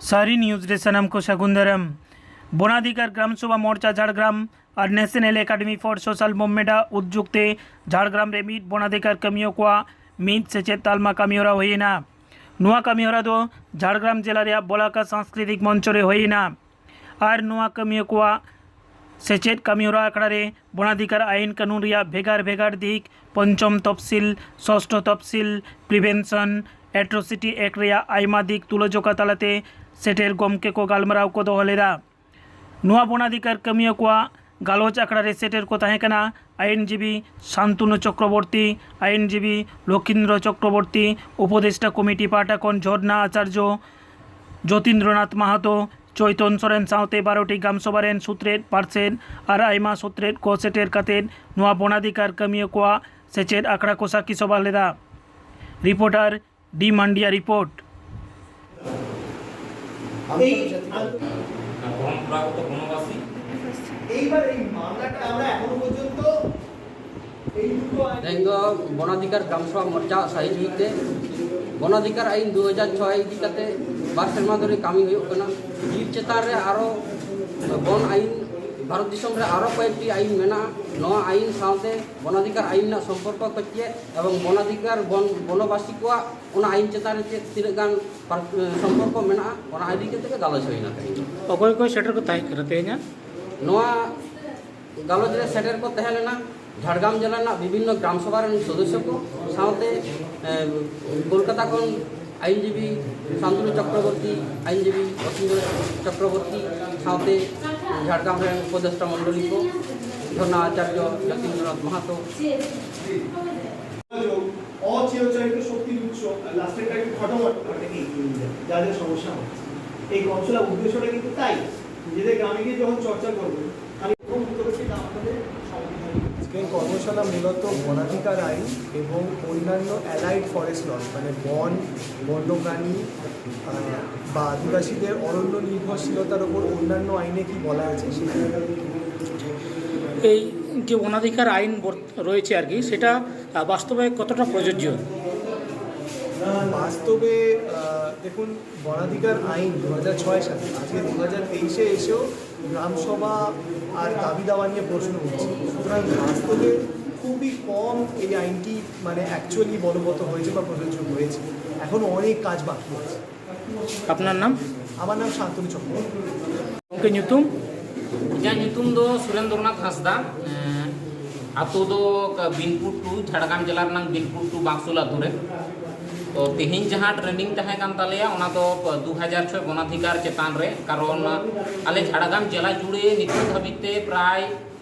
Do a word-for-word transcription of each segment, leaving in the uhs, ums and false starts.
ᱥᱟᱹᱨᱤ ᱱᱤᱭᱩᱡᱽ ᱨᱮ ᱥᱟᱱᱟᱢ ᱠᱚ ᱥᱟᱹᱜᱩᱱ ᱫᱟᱨᱟᱢ᱾ ᱵᱚᱱᱟᱫᱷᱤᱠᱟᱨ ᱜᱨᱟᱢ ᱥᱚᱵᱷᱟ ᱢᱳᱨᱪᱟ ᱡᱷᱟᱲᱜᱨᱟᱢ ᱟᱨ national academy for social movement ᱟᱜ ᱩᱫᱽᱡᱳᱜᱽ ᱛᱮ ᱡᱷᱟᱲᱜᱨᱟᱢ ᱨᱮ ᱢᱤᱫ ᱵᱚᱱᱟᱫᱷᱤᱠᱟᱨ ᱠᱟᱹᱢᱤᱭᱟᱹ ᱠᱚᱣᱟᱜ ᱢᱤᱫ ᱥᱮᱪᱮᱫ ᱛᱟᱞᱢᱟ ᱠᱟᱹᱢᱤᱦᱚᱨᱟ ᱦᱩᱭᱮᱱᱟ᱾ ᱱᱚᱣᱟ ᱠᱟᱹᱢᱤᱦᱚᱨᱟ ᱫᱚ ᱡᱷᱟᱲᱜᱨᱟᱢ ᱡᱮᱞᱟ ᱨᱮᱭᱟᱜ ᱵᱚᱞᱟᱠᱟ ᱥᱟᱝᱥᱠᱨᱤᱛᱤᱠ ᱢᱚᱧᱪᱚ ᱨᱮ ᱦᱩᱭᱮᱱᱟ᱾ ᱟᱨ ᱱᱚᱣᱟ ᱠᱟᱹᱢᱤᱭᱟᱹ ᱠᱚᱣᱟᱜ ᱥᱮᱪᱮᱫ ᱠᱟᱹᱢᱤᱦᱚᱨᱟ ᱟᱠᱷᱲᱟ ᱨᱮ ᱵᱚᱱᱟᱫᱷᱤᱠᱟᱨ ᱟᱭᱤᱱ ᱠᱟᱹᱱᱩᱱ ᱨᱮᱭᱟᱜ ᱵᱷᱮᱜᱟᱨ ᱵᱷᱮᱜᱟᱨ ᱫᱤᱠ, ᱯᱚᱧᱪᱚᱢ ᱛᱚᱯᱥᱤᱞ, ᱥᱚᱥᱴᱷᱚ ᱛᱚᱯᱥᱤᱞ, ᱯᱨᱤᱵᱷᱮᱱᱥᱚᱱ, ᱮᱴᱨᱳᱥᱤᱴᱤ ᱮᱠᱴ ᱨᱮᱭᱟᱜ ᱟᱭᱢᱟ ᱫᱤᱠ ᱛᱩᱞᱟᱹᱡᱚᱠᱷᱟ ᱛᱟᱞᱟᱛᱮ ᱥᱮᱴᱮᱨ ᱜᱚᱢᱠᱮ ᱠᱚ ᱜᱟᱞᱢᱟᱨᱟᱣ ᱠᱚ ᱫᱚᱦᱚ ᱞᱮᱫᱟ᱾ ᱱᱚᱣᱟ ᱵᱚᱱᱟᱫᱷᱤᱠᱟᱨ ᱠᱟᱹᱢᱤᱭᱟᱹ ᱠᱚᱣᱟᱜ ᱜᱟᱞᱚᱪ ᱟᱠᱷᱲᱟ ᱨᱮ ᱥᱮᱴᱮᱨ ᱠᱚ ᱛᱟᱦᱮᱸ ᱠᱟᱱᱟ ᱟᱭᱤᱱᱡᱤᱵᱤ ᱥᱟᱱᱛᱚᱱᱩ ᱪᱚᱠᱨᱚᱵᱚᱨᱛᱤ, ᱟᱭᱤᱱᱡᱤᱵᱤ ᱞᱚᱠᱷᱤᱱᱫᱨᱚ ᱪᱚᱠᱨᱚᱵᱚᱨᱛᱤ, ᱩᱯᱚᱫᱮᱥᱴᱟ ᱠᱚᱢᱤᱴᱤ ᱯᱟᱦᱴᱟ ᱠᱷᱚᱱ ᱡᱷᱚᱨᱱᱟ ᱟᱪᱟᱨᱡᱚ, ᱡᱳᱛᱤᱱᱫᱨᱚᱱᱟᱛᱷ ᱢᱟᱦᱟᱛᱚ, ᱪᱳᱭᱛᱚᱱ ᱥᱚᱨᱮᱱ ᱥᱟᱶᱛᱮ ᱵᱟᱨᱚ ᱴᱤ ᱜᱟᱢ ᱥᱚᱵᱷᱟ ᱨᱮᱱ ᱥᱩᱛᱨᱮᱛ, ᱯᱟᱨᱥᱮᱛ ᱟᱨ ᱟᱭᱢᱟ ᱥᱩᱛᱨᱮᱛ ᱠᱚ ᱥᱮᱴᱮᱨ ᱠᱟᱛᱮ ᱱᱚᱣᱟ ᱵᱚᱱᱟᱫᱷᱤᱠᱟᱨ ᱠᱟᱹᱢᱤᱭᱟᱹ ᱠᱚᱣᱟᱜ ᱥᱮᱪᱮᱫ ᱟᱠᱷᱲᱟ ᱠᱚ ᱥᱟᱹᱠᱷᱤ ᱥᱚᱵᱷᱟ ᱞᱮᱫᱟ᱾ ᱨᱤᱯᱳᱨᱴᱟᱨ ᱰᱤ ᱢᱟᱱᱰᱤᱭᱟ ᱨᱤᱯᱳᱨᱴ᱾ এই পরম্পরাগত বনবাসী। এইবার এই মামলাটা আমরা এখনো পর্যন্ত এই দুটো আইন তেহেᱧ ᱫᱚ ᱵᱚᱱᱟᱫᱷᱤᱠᱟᱨ ᱜᱨᱟᱢ ᱥᱚᱵᱷᱟ ᱢᱳᱨᱪᱟ ᱥᱟᱹᱦᱤᱡᱩᱦᱤ ᱛᱮ ᱵᱚᱱᱟᱫᱷᱤᱠᱟᱨ ᱟᱭᱤᱱ ᱫᱩ ᱦᱟᱡᱟᱨ ᱪᱷᱚᱭ ᱤᱫᱤ ᱠᱟᱛᱮ ᱵᱟᱨ ᱥᱮᱨᱢᱟ ᱫᱷᱚᱨᱮ ᱠᱟᱹᱢᱤ ᱦᱩᱭᱩᱜ ᱠᱟᱱᱟ᱾ ᱵᱤᱨ ᱪᱮᱛᱟᱱ ᱨᱮ ᱟᱨᱚ ᱵᱚᱱ ᱟᱭᱤᱱ, ᱵᱷᱟᱨᱚᱛ ᱫᱤᱥᱚᱢ ᱨᱮ ᱟᱨᱚ ᱠᱚᱭᱮᱠᱴᱤ ᱟᱭᱤᱱ ᱢᱮᱱᱟᱜᱼᱟ᱾ ᱱᱚᱣᱟ ᱟᱭᱤᱱ ᱥᱟᱶᱛᱮ ᱵᱚᱱᱟᱫᱷᱤᱠᱟᱨ ᱟᱭᱤᱱ ᱨᱮᱱᱟᱜ ᱥᱚᱢᱯᱚᱨᱠᱚ ᱠᱚ ᱪᱮᱫ ᱮᱵᱚᱝ ᱵᱚᱱᱟᱫᱷᱤᱠᱟᱨ ᱵᱚᱱ, ᱵᱚᱱᱚᱵᱟᱥᱤ ᱠᱚᱣᱟᱜ ᱚᱱᱟ ᱟᱭᱤᱱ ᱪᱮᱛᱟᱱ ᱨᱮ ᱪᱮᱫ ᱛᱤᱱᱟᱹᱜ ᱜᱟᱱ ᱯᱟᱨ-, ᱥᱚᱢᱯᱚᱨᱠᱚ ᱢᱮᱱᱟᱜᱼᱟ, ᱚᱱᱟ ᱤᱫᱤ ᱠᱟᱛᱮ ᱜᱮ ᱜᱟᱞᱚᱪ ᱦᱩᱭᱱᱟ ᱛᱮᱦᱮᱧ ᱫᱚ᱾ ᱚᱠᱚᱭ ᱚᱠᱚᱭ ᱥᱮᱴᱮᱨ ᱠᱚ ᱛᱟᱦᱮᱸ ᱠᱟᱱᱟ ᱛᱮᱦᱮᱧᱟᱜ? ᱱᱚᱣᱟ ᱜᱟᱞᱚᱪ ᱨᱮ ᱥᱮᱴᱮᱨ ᱠᱚ ᱛᱟᱦᱮᱸ ᱞᱮᱱᱟ ᱡᱷᱟᱲᱜᱨᱟᱢ ᱡᱮᱞᱟ ᱨᱮᱱᱟᱜ ᱵᱤᱵᱷᱤᱱᱱᱚ ᱜᱨᱟᱢ ᱥᱚᱵᱷᱟ ᱨᱮᱱ ᱥᱚᱫᱚᱥᱥᱚ ᱠᱚ ᱥᱟᱶᱛᱮ, ᱮ, ᱠᱳᱞᱠᱟᱛᱟ ᱠᱷᱚᱱ ᱟᱭᱤᱱᱡᱤᱵᱤ ᱥᱟᱱᱛᱚᱱᱩ ᱪᱚᱠᱨᱚᱵᱚᱨᱛᱤ, ᱟᱭᱤᱱᱡᱤᱵᱤ ᱚᱥᱤᱱᱫᱨᱚ ᱪᱚᱠᱨᱚᱵᱚᱨᱛᱤ ᱥᱟᱶᱛᱮ ᱡᱷᱟᱲᱜᱨᱟᱢ ᱨᱮᱱ ᱩᱯᱚᱫᱮᱥᱴᱟ ᱢᱚᱱᱰᱚᱞᱤ ᱠᱚ, ᱡᱷᱚᱨᱱᱟ ᱟᱪᱟᱨᱡᱚ, ᱡᱚᱛᱤᱱᱫᱨᱚᱱᱟᱛᱷ ᱢᱟᱦᱟᱛᱚ, অচিরচারিত শক্তির উৎস, লাস্টের কয়েকটি ঘটনা ঘটে কি, যা যা সমস্যা হচ্ছে। এই কর্মশালার উদ্দেশ্যটা কিন্তু তাই, নিজেদের গ্রামে গিয়ে যখন চর্চা করবে, আমি প্রথম উত্তর হচ্ছে না আমাদের সংবিধান। আজকের কর্মশালা মূলত বনাধিকার আইন এবং অন্যান্য অ্যালাইড ফরেস্ট ল, মানে বন, বন্যপ্রাণী, আহ, বা আদিবাসীদের অরণ্য নির্ভরশীলতার উপর অন্যান্য আইনে কি বলা আছে সেটা। এই যে বনাধিকার আইন বর্ত-, রয়েছে আর কি, সেটা, আহ, বাস্তবে কতটা প্রযোজ্য? বাস্তবে, আহ, দেখুন, বনাধিকার আইন দু হাজার ছয় সালে, আজকে দু হাজার তেইশে এসেও গ্রামসভা আর দাবি দাওয়া নিয়ে প্রশ্ন উঠছে। সুতরাং বাস্তবে খুবই কম এই আইনটি মানে অ্যাকচুয়ালি বলবৎ হয়েছে বা প্রযোজ্য হয়েছে। এখনও অনেক কাজ বাকি আছে। আপনার নাম? আমার নাম শান্তনু চক্রবর্তী। ᱜᱚᱢᱠᱮ, ᱧᱩᱛᱩᱢ? ᱤᱧᱟᱹᱜ ᱧᱩᱛᱩᱢ ᱫᱚ ᱥᱩᱨᱮᱱᱫᱨᱚᱱᱟᱛᱷ ᱦᱟᱸᱥᱫᱟ᱾ ᱮᱸ, ᱟᱛᱳ ᱫᱚ ᱵᱤᱱᱯᱩᱨ ᱴᱩ, ᱡᱷᱟᱲᱜᱨᱟᱢ ᱡᱮᱞᱟ ᱨᱮᱱᱟᱜ ᱵᱤᱱᱯᱩᱨ ᱴᱩ ᱵᱟᱠᱥᱩᱞ ᱟᱛᱳ ᱨᱮ᱾ ᱛᱚ, ᱛᱮᱦᱮᱧ ᱡᱟᱦᱟᱸ ᱴᱨᱮᱱᱤᱝ ᱛᱟᱦᱮᱸ ᱠᱟᱱ ᱛᱟᱞᱮᱭᱟ, ᱚᱱᱟ ᱫᱚ ᱫᱩ ᱦᱟᱡᱟᱨ ᱪᱷᱚᱭ ᱵᱚᱱᱟᱫᱷᱤᱠᱟᱨ ᱪᱮᱛᱟᱱ ᱨᱮ, ᱠᱟᱨᱚᱱ ᱟᱞᱮ ᱡᱷᱟᱲᱜᱨᱟᱢ ᱡᱮᱞᱟ ᱡᱩᱲᱮ ᱱᱤᱛᱚᱜ ᱫᱷᱟᱹᱵᱤᱡ ᱛᱮ ᱯᱨᱟᱭ,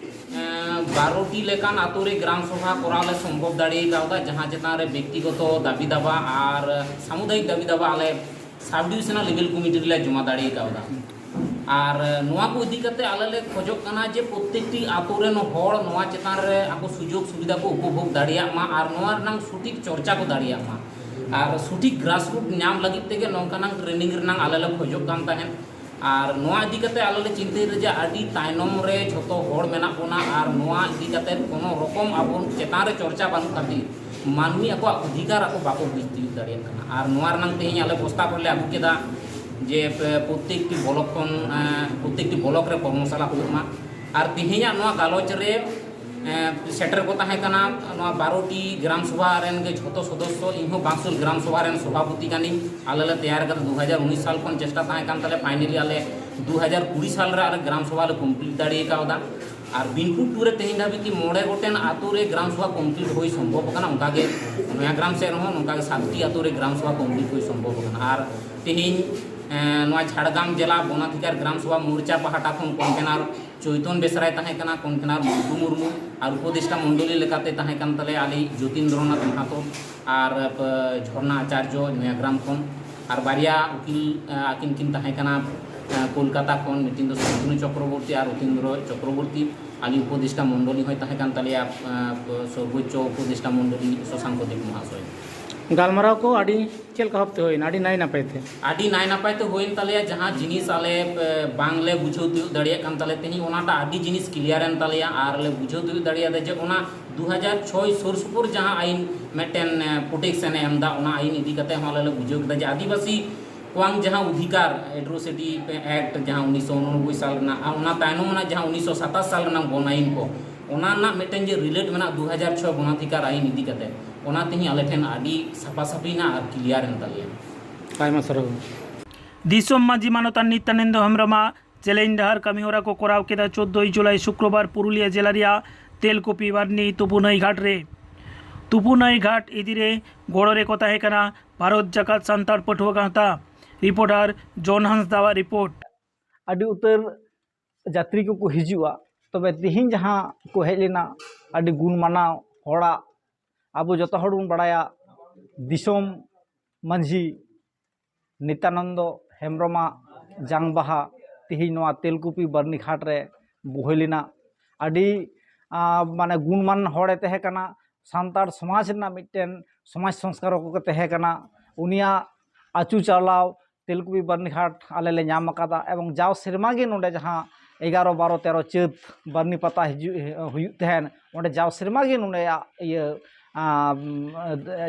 ᱮᱸ, ᱵᱟᱨᱚ ᱴᱤ ᱞᱮᱠᱟᱱ ᱟᱛᱳ ᱨᱮ ᱜᱨᱟᱢ ᱥᱚᱵᱷᱟ ᱠᱚᱨᱟᱣ ᱞᱮ ᱥᱚᱢᱵᱷᱚᱵ ᱫᱟᱲᱮ ᱠᱟᱣᱫᱟ, ᱡᱟᱦᱟᱸ ᱪᱮᱛᱟᱱ ᱨᱮ ᱵᱮᱠᱛᱤᱜᱚᱛᱚ ᱫᱟᱹᱵᱤ ᱫᱟᱵᱟ ᱟᱨ ᱥᱟᱢᱩᱫᱟᱭᱤᱠ ᱫᱟᱹᱵᱤ ᱫᱟᱵᱟ ᱟᱞᱮ ᱥᱟᱵ ᱰᱤᱵᱤᱡᱚᱱᱟᱞ ᱞᱮᱵᱮᱞ ᱠᱚᱢᱤᱴᱤ ᱨᱮᱞᱮ ᱡᱚᱢᱟ ᱫᱟᱲᱮ ᱠᱟᱣᱫᱟ᱾ ᱟᱨ ᱱᱚᱣᱟ ᱠᱚ ᱤᱫᱤ ᱠᱟᱛᱮ ᱟᱞᱮ ᱞᱮ ᱠᱷᱚᱡᱚᱜ ᱠᱟᱱᱟ ᱡᱮ ᱯᱨᱚᱛᱮᱠᱴᱤ ᱟᱛᱳ ᱨᱮᱱ ᱦᱚᱲ ᱱᱚᱣᱟ ᱪᱮᱛᱟᱱ ᱨᱮ ᱟᱠᱚ ᱥᱩᱡᱳᱜᱽ ᱥᱩᱵᱤᱫᱷᱟ ᱠᱚ ᱩᱯᱚᱵᱷᱳᱜᱽ ᱫᱟᱲᱮᱭᱟᱜ ᱢᱟ ᱟᱨ ᱱᱚᱣᱟ ᱨᱮᱱᱟᱜ ᱥᱚᱴᱷᱤᱠ ᱪᱚᱨᱪᱟ ᱠᱚ ᱫᱟᱲᱮᱭᱟᱜ ᱢᱟ᱾ ᱟᱨ ᱥᱚᱴᱷᱤᱠ ᱜᱨᱟᱥᱨᱩᱴ ᱧᱟᱢ ᱞᱟᱹᱜᱤᱫ ᱛᱮᱜᱮ ᱱᱚᱝᱠᱟᱱᱟᱜ ᱴᱨᱮᱱᱤᱝ ᱨᱮᱱᱟᱜ ᱟᱞᱮ ᱞᱮ ᱠᱷᱚᱡᱚᱜ ᱠᱟᱱ ᱛᱟᱦᱮᱸᱫ᱾ ᱟᱨ ᱱᱚᱣᱟ ᱤᱫᱤ ᱠᱟᱛᱮ ᱟᱞᱮ ᱞᱮ ᱪᱤᱱᱛᱟᱹᱭᱮᱫᱟ ᱡᱮ ᱟᱹᱰᱤ ᱛᱟᱭᱱᱚᱢ ᱨᱮ ᱡᱷᱚᱛᱚ ᱦᱚᱲ ᱢᱮᱱᱟᱜ ᱵᱚᱱᱟ ᱟᱨ ᱱᱚᱣᱟ ᱤᱫᱤ ᱠᱟᱛᱮ ᱠᱳᱱᱳ ᱨᱚᱠᱚᱢ ᱟᱵᱚ ᱪᱮᱛᱟᱱ ᱨᱮ ᱪᱚᱨᱪᱟ ᱵᱟᱹᱱᱩᱜ ᱠᱷᱟᱹᱛᱤᱨ ᱢᱟᱹᱱᱢᱤ ᱟᱠᱚᱣᱟᱜ ᱚᱫᱷᱤᱠᱟᱨ ᱟᱠᱚ ᱵᱟᱠᱚ ᱵᱩᱡᱽ ᱛᱤᱭᱳᱜ ᱫᱟᱲᱮᱭᱟᱜ ᱠᱟᱱᱟ᱾ ᱟᱨ ᱱᱚᱣᱟ ᱨᱮᱱᱟᱝ ᱛᱮᱦᱮᱧ ᱟᱞᱮ ᱯᱨᱚᱥᱛᱟᱵ ᱨᱮᱞᱮ ᱟᱹᱜᱩ ᱠᱮᱫᱟ ᱡᱮ ᱯᱨᱚᱛᱮᱠᱴᱤ ᱵᱞᱚᱠ ᱠᱷᱚᱱ, ᱮᱸ, ᱯᱨᱚᱛᱮᱠᱴᱤ ᱵᱞᱚᱠ ᱨᱮ ᱠᱚᱨᱢᱚᱥᱟᱞᱟ ᱦᱩᱭᱩᱜ ᱢᱟ᱾ ᱟᱨ ᱛᱮᱦᱮᱧᱟᱜ ᱱᱚᱣᱟ ᱜᱟᱞᱚᱪ ᱨᱮ, ᱮᱸ, ᱥᱮᱴᱮᱨ ᱠᱚ ᱛᱟᱦᱮᱸ ᱠᱟᱱᱟ ᱱᱚᱣᱟ ᱵᱟᱨᱚ ᱴᱤ ᱜᱨᱟᱢ ᱥᱚᱵᱷᱟ ᱨᱮᱱ ᱜᱮ ᱡᱷᱚᱛᱚ ᱥᱚᱫᱚᱥᱥᱚ, ᱤᱧᱦᱚᱸ ᱵᱟᱠᱥᱩᱞ ᱜᱨᱟᱢ ᱥᱚᱵᱷᱟ ᱨᱮᱱ ᱥᱚᱵᱷᱟᱯᱚᱛᱤ ᱠᱟᱹᱱᱟᱹᱧ᱾ ᱟᱞᱮ ᱞᱮ ᱛᱮᱭᱟᱨ ᱠᱟᱫᱟ ᱫᱩ ᱦᱟᱡᱟᱨ ᱩᱱᱤᱥ ᱥᱟᱞ ᱠᱷᱚᱱ ᱪᱮᱥᱴᱟ ᱛᱟᱦᱮᱸ ᱠᱟᱱ ᱛᱟᱞᱮᱭᱟ, ᱯᱷᱟᱭᱱᱮᱞᱤ ᱟᱞᱮ ᱫᱩ ᱦᱟᱡᱟᱨ ᱠᱩᱲᱤ ᱥᱟᱞ ᱨᱮ ᱟᱞᱮ ᱜᱨᱟᱢ ᱥᱚᱵᱷᱟ ᱞᱮ ᱠᱚᱢᱯᱞᱤᱴ ᱫᱟᱲᱮ ᱠᱟᱣᱫᱟ᱾ ᱟᱨ ᱵᱤᱱᱯᱩᱨ ᱴᱩ ᱨᱮ ᱛᱮᱦᱮᱧ ᱫᱷᱟᱹᱵᱤᱡ ᱛᱮ ᱢᱚᱬᱮ ᱜᱚᱴᱮᱱ ᱟᱛᱳ ᱨᱮ ᱜᱨᱟᱢ ᱥᱚᱵᱷᱟ ᱠᱚᱢᱯᱞᱤᱴ ᱦᱩᱭ ᱥᱚᱢᱵᱷᱚᱵ ᱟᱠᱟᱱᱟ᱾ ᱚᱱᱠᱟᱜᱮ ᱱᱚᱭᱟᱜᱨᱟᱢ ᱥᱮᱫ ᱨᱮᱦᱚᱸ ᱱᱚᱝᱠᱟᱜᱮ ᱥᱟᱛᱴᱤ ᱟᱛᱳ ᱨᱮ ᱜᱨᱟᱢ ᱥᱚᱵᱷᱟ ᱠᱚᱢᱯᱞᱤᱴ ᱦᱩᱭ ᱥᱚᱢᱵᱷᱚᱵ ᱟᱠᱟᱱᱟ᱾ ᱟᱨ ᱛᱮᱦᱮᱧ, ᱮᱸ, ᱱᱚᱣᱟ ᱡᱷᱟᱲᱜᱨᱟᱢ ᱡᱮᱞᱟ ᱵᱚᱱᱟᱫᱷᱤᱠᱟᱨ ᱜᱨᱟᱢ ᱥᱚᱵᱷᱟ ᱢᱳᱨᱪᱟ ᱯᱟᱦᱴᱟ ᱠᱷᱚᱱ ᱠᱚᱱᱵᱷᱮᱱᱟᱨ ᱪᱳᱭᱛᱚᱱ ᱵᱮᱥᱨᱟᱭ ᱛᱟᱦᱮᱸ ᱠᱟᱱᱟ, ᱠᱚᱱᱵᱷᱮᱱᱟᱨ ᱢᱚᱱᱴᱩ ᱢᱩᱨᱢᱩ, ᱟᱨ ᱩᱯᱚᱫᱮᱥᱴᱟ ᱢᱚᱱᱰᱚᱞᱤ ᱞᱮᱠᱟᱛᱮ ᱛᱟᱦᱮᱸ ᱠᱟᱱ ᱛᱟᱞᱮᱭᱟ ᱟᱞᱮ ᱡᱳᱛᱤᱱᱫᱨᱚᱱᱟᱛᱷ ᱢᱟᱦᱟᱛᱚ ᱟᱨ, ᱯ-, ᱡᱷᱚᱨᱱᱟ ᱟᱪᱟᱨᱡᱚ ᱱᱚᱭᱟᱜᱨᱟᱢ ᱠᱷᱚᱱ᱾ ᱟᱨ ᱵᱟᱨᱭᱟ ᱩᱠᱤᱞ, ᱮᱸ, ᱟᱹᱠᱤᱱ ᱠᱤᱱ ᱛᱟᱦᱮᱸ ᱠᱟᱱᱟ, ᱮᱸ, ᱠᱳᱞᱠᱟᱛᱟ ᱠᱷᱚᱱ, ᱢᱤᱫᱴᱤᱱ ᱫᱚ ᱥᱟᱱᱛᱚᱱᱩ ᱪᱚᱠᱨᱚᱵᱚᱨᱛᱤ ᱟᱨ ᱚᱛᱤᱱᱫᱨᱚ ᱪᱚᱠᱨᱚᱵᱚᱨᱛᱤ᱾ ᱟᱞᱮ ᱩᱯᱚᱫᱮᱥᱴᱟ ᱢᱚᱱᱰᱚᱞᱤ ᱦᱚᱸᱭ ᱛᱟᱦᱮᱸ ᱠᱟᱱ ᱛᱟᱞᱮᱭᱟ, ᱮᱸ, ᱥᱚᱨᱵᱳᱪᱪᱚ ᱩᱯᱚᱫᱮᱥᱴᱟ ᱢᱚᱱᱰᱚᱞᱤ ᱥᱚᱥᱟᱝᱠᱚ ᱫᱮᱵ ᱢᱚᱦᱟᱥᱚᱭ᱾ ᱜᱟᱞᱢᱟᱨᱟᱣ ᱠᱚ ᱟᱹᱰᱤ ᱪᱮᱫ ᱞᱮᱠᱟ ᱵᱷᱟᱵᱛᱮ ᱦᱩᱭᱱᱟ? ᱟᱹᱰᱤ ᱱᱟᱭ ᱱᱟᱯᱟᱭ ᱛᱮ? ᱟᱹᱰᱤ ᱱᱟᱭ ᱱᱟᱯᱟᱭ ᱛᱮ ᱦᱩᱭᱮᱱ ᱛᱟᱞᱮᱭᱟ᱾ ᱡᱟᱦᱟᱸ ᱡᱤᱱᱤᱥ ᱟᱞᱮ, ᱮ, ᱵᱟᱝᱞᱮ ᱵᱩᱡᱷᱟᱹᱣ ᱛᱤᱭᱳᱜ ᱫᱟᱲᱮᱭᱟᱜ ᱠᱟᱱ ᱛᱟᱞᱮ ᱛᱮᱦᱮᱧ, ᱚᱱᱟᱴᱟᱜ ᱟᱹᱰᱤ ᱡᱤᱱᱤᱥ ᱠᱞᱤᱭᱟᱨ ᱮᱱ ᱛᱟᱞᱮᱭᱟ ᱟᱨ ᱞᱮ ᱵᱩᱡᱷᱟᱹᱣ ᱛᱤᱭᱳᱜ ᱫᱟᱲᱮᱭᱟᱫᱟ ᱡᱮ ᱚᱱᱟ ᱫᱩ ᱦᱟᱡᱟᱨ ᱪᱷᱚᱭ ᱥᱩᱨ ᱥᱩᱯᱩᱨ ᱡᱟᱦᱟᱸ ᱟᱭᱤᱱ ᱢᱤᱫᱴᱮᱱ ᱯᱨᱚᱴᱮᱠᱥᱚᱱ ᱮ ᱮᱢ ᱮᱫᱟ, ᱚᱱᱟ ᱟᱭᱤᱱ ᱤᱫᱤ ᱠᱟᱛᱮ ᱦᱚᱸ ᱟᱞᱮ ᱞᱮ ᱵᱩᱡᱷᱟᱹᱣ ᱠᱮᱫᱟ ᱡᱮ ᱟᱹᱫᱤᱵᱟᱹᱥᱤ ᱠᱚᱣᱟᱝ ᱡᱟᱦᱟᱸ ᱚᱫᱷᱤᱠᱟᱨ, ᱮᱴᱨᱳᱥᱤᱴᱤ ᱮᱠᱴ ᱡᱟᱦᱟᱸ ᱩᱱᱤᱥᱥᱚ ᱩᱱᱚᱱᱚᱵᱵᱳᱭ ᱥᱟᱞ ᱨᱮᱱᱟᱜ ᱟᱨ ᱚᱱᱟ ᱛᱟᱭᱱᱚᱢ ᱨᱮᱱᱟᱜ ᱡᱟᱦᱟᱸ ᱩᱱᱤᱥᱥᱚ ᱥᱟᱛᱟᱥ ᱥᱟᱞ ᱨᱮᱱᱟᱜ ᱵᱚᱱ ᱟᱭᱤᱱ ᱠᱚ, ᱚᱱᱟ ᱨᱮᱱᱟᱜ ᱢᱤᱫᱴᱮᱱ ᱡᱮ ᱨᱤᱞᱮᱴ ᱢᱮᱱᱟᱜ ᱫᱩ ᱦᱟᱡᱟᱨ ᱪᱷᱚᱭ ᱜᱚᱱᱟᱫᱷᱤᱠᱟᱨ ᱟᱭᱤᱱ ᱤᱫᱤ ᱠᱟᱛᱮ, ᱚᱱᱟ ᱛᱮᱦᱮᱧ ᱟᱞᱮ ᱴᱷᱮᱱ ᱟᱹᱰᱤ ᱥᱟᱯᱷᱟ ᱥᱟᱹᱯᱷᱤ ᱮᱱᱟ ᱟᱨ ᱠᱞᱤᱭᱟᱨ ᱮᱱ ᱛᱟᱞᱮᱭᱟ᱾ ᱟᱭᱢᱟ ᱥᱟᱨᱦᱟᱣ᱾ ᱫᱤᱥᱚᱢ ᱢᱟᱹᱡᱷᱤ ᱢᱟᱱᱚᱛᱟᱱ ᱱᱤᱛᱭᱟᱱᱮᱱᱫᱚ ᱦᱮᱢᱵᱨᱚᱢᱟᱜ ᱪᱮᱞᱮᱧ ᱰᱟᱦᱟᱨ ᱠᱟᱹᱢᱤᱦᱚᱨᱟ ᱠᱚ ᱠᱚᱨᱟᱣ ᱠᱮᱫᱟ ᱪᱳᱫᱽᱫᱳᱭ ᱡᱩᱞᱟᱭ ᱥᱩᱠᱨᱚᱵᱟᱨ ᱯᱩᱨᱩᱞᱤᱭᱟᱹ ᱡᱮᱞᱟ ᱨᱮᱭᱟᱜ ᱛᱮᱞᱠᱩᱯᱤ ᱵᱟᱨᱱᱤ ᱛᱩᱯᱩᱱᱟᱹᱭ ᱜᱷᱟᱴ ᱨᱮ᱾ ᱛᱩᱯᱩᱱᱟᱹᱭ ᱜᱷᱟᱴ ᱤᱫᱤ ᱨᱮ ᱜᱚᱲᱚ ᱨᱮᱠᱚ ᱛᱟᱦᱮᱸ ᱠᱟᱱᱟ ᱵᱷᱟᱨᱚᱛ ᱡᱟᱠᱟᱛ ᱥᱟᱱᱛᱟᱲ ᱯᱟᱹᱴᱷᱩᱣᱟᱹ ᱜᱟᱶᱛᱟ᱾ ᱨᱤᱯᱳᱨᱴᱟᱨ ᱡᱚᱱ ᱦᱟᱸᱥᱫᱟᱣᱟᱜ ᱨᱤᱯᱳᱨᱴ᱾ ᱟᱹᱰᱤ ᱩᱛᱟᱹᱨ ᱡᱟᱛᱨᱤ ᱠᱚᱠᱚ ᱦᱤᱡᱩᱜᱼᱟ, ᱛᱚᱵᱮ ᱛᱤᱦᱤᱧ ᱡᱟᱦᱟᱸ ᱠᱚ ᱦᱮᱡ ᱞᱮᱱᱟ, ᱟᱹᱰᱤ ᱜᱩᱱ ᱢᱟᱱᱟᱣ ᱦᱚᱲᱟᱜ, ᱟᱵᱚ ᱡᱚᱛᱚ ᱦᱚᱲ ᱵᱚᱱ ᱵᱟᱲᱟᱭᱟ, ᱫᱤᱥᱚᱢ ᱢᱟᱹᱡᱷᱤ ᱱᱤᱛᱭᱟᱱᱚᱱᱫᱚ ᱦᱮᱢᱵᱨᱚᱢᱟᱜ ᱡᱟᱝ ᱵᱟᱦᱟ ᱛᱤᱦᱤᱧ ᱱᱚᱣᱟ ᱛᱮᱞᱠᱩᱯᱤ ᱵᱟᱹᱨᱱᱤ ᱜᱷᱟᱴ ᱨᱮ ᱵᱳᱦᱮᱞ ᱮᱱᱟ᱾ ᱟᱹᱰᱤ, ᱟ, ᱢᱟᱱᱮ ᱜᱩᱱᱢᱟᱱ ᱦᱚᱲᱮ ᱛᱟᱦᱮᱸ ᱠᱟᱱᱟ, ᱥᱟᱱᱛᱟᱲ ᱥᱚᱢᱟᱡᱽ ᱨᱮᱱᱟᱜ ᱢᱤᱫᱴᱮᱱ ᱥᱚᱢᱟᱡᱽ ᱥᱚᱝᱥᱠᱟᱨᱚᱠ ᱠᱚ ᱛᱟᱦᱮᱸ ᱠᱟᱱᱟ᱾ ᱩᱱᱤᱭᱟᱜ ᱟᱹᱪᱩ ᱪᱟᱞᱟᱣ ᱛᱮᱞᱠᱩᱯᱤ ᱵᱟᱹᱨᱱᱤ ᱜᱷᱟᱴ ᱟᱞᱮ ᱞᱮ ᱧᱟᱢ ᱟᱠᱟᱫᱟ, ᱮᱵᱚᱝ ᱡᱟᱣ ᱥᱮᱨᱢᱟ ᱜᱮ ᱱᱚᱰᱮ ᱡᱟᱦᱟᱸ ᱮᱜᱟᱨᱚ, ᱵᱟᱨᱚ, ᱛᱮᱨᱚ ᱪᱟᱹᱛ ᱵᱟᱹᱨᱱᱤ ᱯᱟᱛᱟ ᱦᱤᱡᱩᱜ, ᱦᱩᱭᱩᱜ ᱛᱟᱦᱮᱸᱱ, ᱚᱸᱰᱮ ᱡᱟᱣ ᱥᱮᱨᱢᱟ ᱜᱮ ᱱᱚᱰᱮᱭᱟᱜ ᱤᱭᱟᱹ, ᱟᱸ,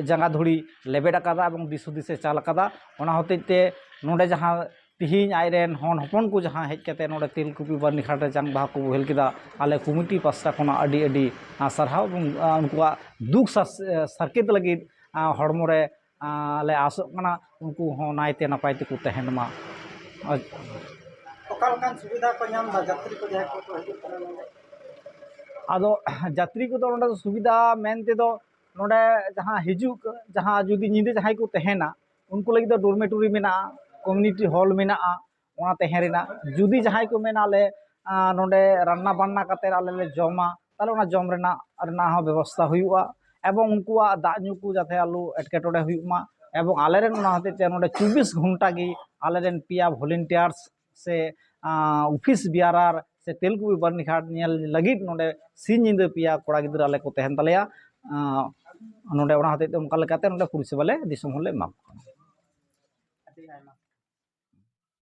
ᱡᱟᱸᱜᱟ ᱫᱷᱩᱲᱤ ᱞᱮᱵᱮᱫ ᱟᱠᱟᱫᱟ ᱮᱵᱚᱝ ᱫᱤᱥ ᱦᱩᱫᱤᱥᱮ ᱪᱟᱞ ᱟᱠᱟᱫᱟ᱾ ᱚᱱᱟ ᱦᱚᱛᱮᱡ ᱛᱮ ᱱᱚᱰᱮ ᱡᱟᱦᱟᱸ ᱛᱤᱦᱤᱧ ᱟᱡᱨᱮᱱ ᱦᱚᱱ ᱦᱚᱯᱚᱱ ᱠᱚ ᱡᱟᱦᱟᱸ ᱦᱮᱡ ᱠᱟᱛᱮ ᱱᱚᱰᱮ ᱛᱮᱞᱠᱩᱯᱤ ᱵᱟᱹᱨᱱᱤ ᱜᱷᱟᱴ ᱨᱮ ᱡᱟᱝ ᱵᱟᱦᱟ ᱠᱚ ᱵᱳᱦᱮᱞ ᱠᱮᱫᱟ, ᱟᱞᱮ ᱠᱚᱢᱤᱴᱤ ᱯᱟᱥᱴᱟ ᱠᱷᱚᱱᱟᱜ ᱟᱹᱰᱤ ᱟᱹᱰᱤ, ᱟᱸ, ᱥᱟᱨᱦᱟᱣ ᱮᱵᱚᱝ, ᱟᱸ, ᱩᱱᱠᱩᱣᱟᱜ ᱫᱩᱠ ᱥᱟᱥ-, ᱥᱟᱨᱠᱮᱛ ᱞᱟᱹᱜᱤᱫ, ᱟᱸ, ᱦᱚᱲᱢᱚ ᱨᱮ, ᱟᱸ, ᱞᱮ ᱟᱥᱚᱜ ᱠᱟᱱᱟ ᱩᱱᱠᱩ ᱦᱚᱸ ᱱᱟᱭᱛᱮ ᱱᱟᱯᱟᱭ ᱛᱮᱠᱚ ᱛᱟᱦᱮᱱ ᱢᱟ᱾ ᱟᱨ ᱚᱠᱟ ᱞᱮᱠᱟᱱ ᱥᱩᱵᱤᱫᱷᱟ ᱠᱚ ᱧᱟᱢ ᱮᱫᱟ ᱡᱟᱛᱨᱤ ᱠᱚ ᱡᱟᱦᱟᱸᱭ ᱠᱚᱠᱚ ᱦᱤᱡᱩᱜ ᱠᱟᱱᱟ ᱱᱚᱰᱮ? ᱟᱫᱚ ᱡᱟᱛᱨᱤ ᱠᱚᱫᱚ ᱱᱚᱰᱮ ᱫᱚ ᱥᱩᱵᱤᱫᱷᱟ ᱢᱮᱱ ᱛᱮᱫᱚ ᱱᱚᱰᱮ ᱡᱟᱦᱟᱸ ᱦᱤᱡᱩᱜ, ᱡᱟᱦᱟᱸ ᱡᱩᱫᱤ ᱧᱤᱫᱟᱹ ᱡᱟᱦᱟᱸᱭ ᱠᱚ ᱛᱟᱦᱮᱱᱟ, ᱩᱱᱠᱩ ᱞᱟᱹᱜᱤᱫ ᱫᱚ ᱰᱚᱨᱢᱮᱴᱳᱨᱤ ᱢᱮᱱᱟᱜᱼᱟ, ᱠᱚᱢᱤᱭᱩᱱᱤᱴᱤ ᱦᱚᱞ ᱢᱮᱱᱟᱜᱼᱟ, ᱚᱱᱟ ᱛᱟᱦᱮᱸ ᱨᱮᱱᱟᱜ᱾ ᱡᱩᱫᱤ ᱡᱟᱦᱟᱸᱭ ᱠᱚ ᱢᱮᱱᱟ, "ᱟᱞᱮ, ᱟᱸ, ᱱᱚᱰᱮ ᱨᱟᱱᱱᱟ ᱵᱟᱱᱱᱟ ᱠᱟᱛᱮ ᱟᱞᱮ ᱞᱮ ᱡᱚᱢᱟ", ᱛᱟᱦᱚᱞᱮ ᱚᱱᱟ ᱡᱚᱢ ᱨᱮᱱᱟᱜ, ᱨᱮᱱᱟᱜ ᱦᱚᱸ ᱵᱮᱵᱚᱥᱛᱷᱟ ᱦᱩᱭᱩᱜᱼᱟ᱾ ᱮᱵᱚᱝ ᱩᱱᱠᱩᱣᱟᱜ ᱫᱟᱜ ᱧᱩ ᱠᱚ ᱡᱟᱛᱮ ᱟᱞᱚ ᱮᱴᱠᱮᱴᱚᱬᱮ ᱦᱩᱭᱩᱜ ᱢᱟ᱾ ᱮᱵᱚᱝ ᱟᱞᱮ ᱨᱮᱱ ᱚᱱᱟ ᱦᱚᱛᱮᱡ ᱛᱮ ᱱᱚᱰᱮ ᱪᱚᱵᱵᱤᱥ ᱜᱷᱚᱱᱴᱟ ᱜᱮ ᱟᱞᱮ ᱨᱮᱱ ᱯᱮᱭᱟ ᱵᱷᱚᱞᱮᱱᱴᱤᱭᱟᱨᱥ ᱥᱮ, ᱟᱸ, ᱚᱯᱷᱤᱥ ᱵᱤᱭᱟᱨᱟᱨ ᱥᱮ ᱛᱮᱞᱠᱩᱯᱤ ᱵᱟᱹᱨᱱᱤ ᱜᱷᱟᱴ ᱧᱮᱞ ᱞᱟᱹᱜᱤᱫ ᱱᱚᱰᱮ ᱥᱤᱧ ᱧᱤᱫᱟᱹ ᱯᱮᱭᱟ ᱠᱚᱲᱟ ᱜᱤᱫᱽᱨᱟᱹ ᱟᱞᱮ ᱠᱚ ᱛᱟᱦᱮᱱ ᱛᱟᱞᱮᱭᱟ᱾ ᱟᱸ, ᱱᱚᱰᱮ ᱚᱱᱟ ᱦᱚᱛᱮᱡ ᱛᱮ ᱚᱱᱠᱟ ᱞᱮᱠᱟᱛᱮ ᱱᱚᱰᱮ ᱯᱚᱨᱤᱥᱮᱵᱟ ᱞᱮ ᱫᱤᱥᱚᱢ ᱦᱚᱲ ᱞᱮ ᱮᱢᱟ ᱠᱚᱣᱟ᱾ ᱟᱹᱰᱤ ᱟᱭᱢᱟ